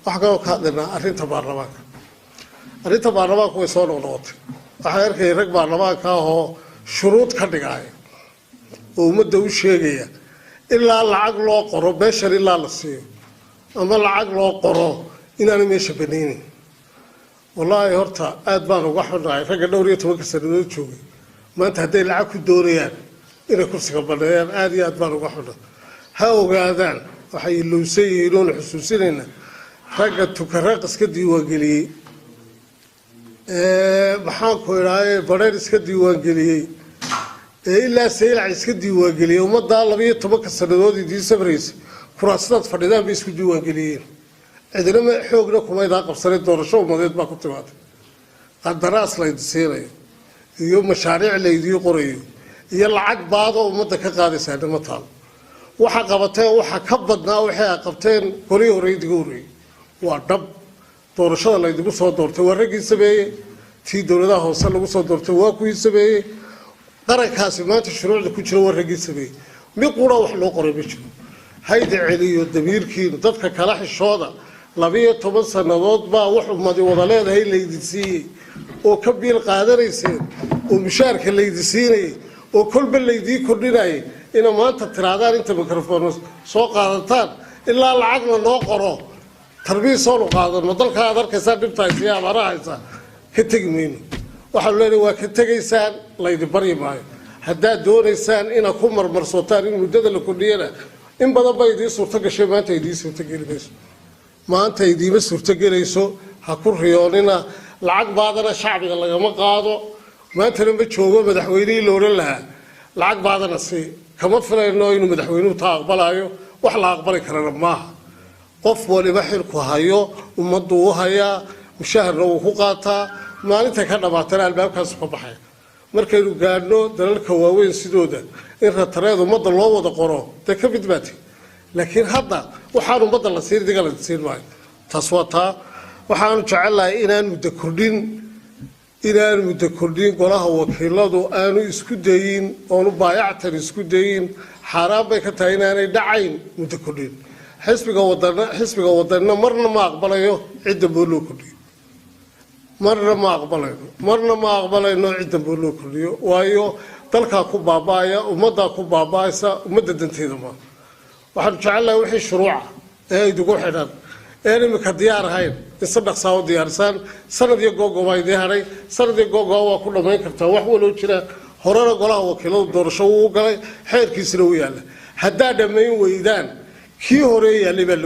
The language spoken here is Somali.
Waxaa kaloo ka hadlaynaa arrinta baarlamaanka. Arrinta baarlamaanku way soo noqnoqotay. Waxaan arkayay rag baarlamaanka ahoo shuruud ka dhigaya oo ummadda u sheegaya ilaa lacag loo qoro meeshan, ilaa la siiyo ama lacag loo qoro inaanu meesha banaynin. Wallaahi horta aada baan uga xunnahay ragga dhowr iyo tobanka sanadood joogay maanta hadday lacag ku doonayaan inay kursiga baneeyaan. Aada iyo aad baan uga xunnahay. Ha ogaadaan, waxay ilowsan yihiin oonu xusuusinayna ragga Tukaraq iska diiwaangeliyey, maxaanku idhaaye, Badheer iska diiwaangeliyey, ee ilaa Saylac iska diiwaangeliyey. Ummaddaa 12-ka sanadood idiin sabraysa kuraasadaad fadhidaan bay isku diiwaangeliyeen. Cidina ma xoogna kumaydaa qabsanay, doorasho ummadeed baa ku timaaday. Qandaraas laydin siinayo iyo mashaariic laydii qorayo iyo lacag baadoo ummadda ka qaadaysaa nima taalo. Waxa qabateen waxa ka badnaa waxay a qabteen golihii hore idiga horreeyey. Waa dhab, doorashada laydigu soo doortay waa raggii sameeyey, tii dowladaha hoose lagu soo doortay waa kuwii sameeyey, qarankaasi maanta shuruucda ku jira waa raggii sameeyey. Mid qura wax loo qoray ma jiro. Hayda celiyo damiirkiinu, dadka kala xishooda. 12 sannadood baa wax ummadi wada leedahay laydin siiyey oo ka biil qaadanayseen oo mushaarka laydin siinayay oo kolba laydii kordhinayay. Ina maanta tiraadaan inta microfoon soo qaadataan ilaa lacagna noo qoro tarbiisoonu qaadano, dalka aad arkaysaa dhibta haysa iyo abaaraha haysa, ka tegi mayno. Waxaanu leenahay waa ka tegaysaan, laydin baryi maayo. Haddaad doonaysaan inaad ku marmarsootaan in muddada la kordhiyana, in badan ba idiin suurto gashay, maanta idiin suurtogeli mayso, maanta idiima suurtogelayso. Ha ku riyoonina. Lacag baadana shacbiga lagama qaado. Maantana ma joogo madaxweynihii la odhan lahaa lacag baadana si kama filayno inuu madaxweynuhu taa aqbalayo. Wax la aqbali karana maaha. Qof waliba xilku hayo ummaddu u hayaa, mushaharna wuu ku qaataa, maalinta ka dhamaatana albaabkaasu ka baxaya. Markaynu gaadhno dalalka waaweyn sidooda in ratareed ummadda loo wada qoro dee ka mid baati, laakiin hadda waxaan ummadda la siin diga la siin maayo. Taas waa taa. Waxaanu jecelnahay inaan muddo kordhin golaha wakiiladu aanu isku dayin oonu baayactan isku dayin. Xaaraan bay ka tahay inaanay dhacayn muddo kordhin. Xisbiga Wadanna marna ma aqbalayo cid damboo loo kordhiyo. Marna ma aqbalayno, marna ma aqbalayno cid damboo loo kordhiyo, waayo dalkaa ku baaba'aya, ummaddaa ku baaba'aysa, ummadda danteeda maa. Waxaanu jecelnahay wixii shuruuca ee idigu xidhan een imika diyaar ahayn in si dhaqsaa u diyaarisaan. Sanad iyo googo baa idiin hadhay. Sanad iyo googoa waa ku dhammayn kartaa wax waloo jira. Horena golaha wakiiladu doorasho wuu galay, xeerkiisina u yaalla. Haddaa dhammayn weydaan, kii hore yaallay baa.